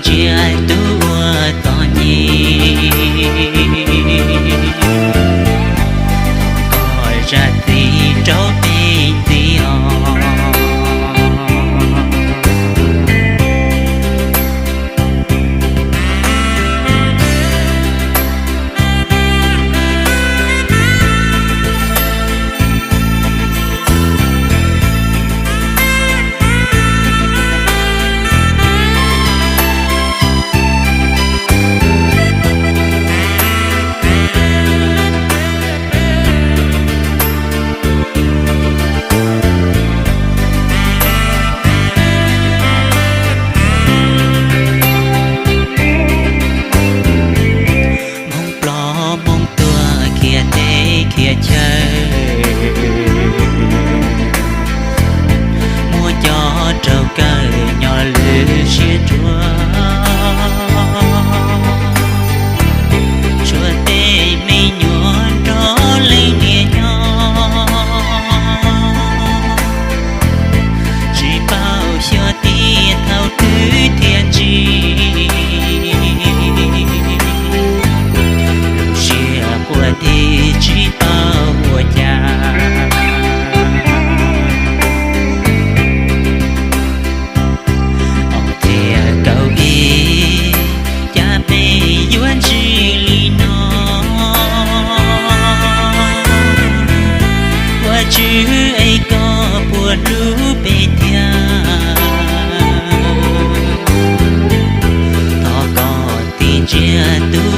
Tsiaj tub uas txom nyem, koj zam txim rau peb ntxiv os. Hmoov ploj hmoov tuag khiav teb khiav chaw, muab coj raug kawg nyob lwm siab nruab. Tshuav tej me nyuam nrog leej niam nyob, tsis paub xyov tias thaum twg thiaj ntsib. Lub siab quaj tib tsis paub ua cas. Ob txhiab kaum ib, cas peb yuav ntsib li no? Ua Tswv es koj puas hlub peb thiab? Thov koj tig ntsia tus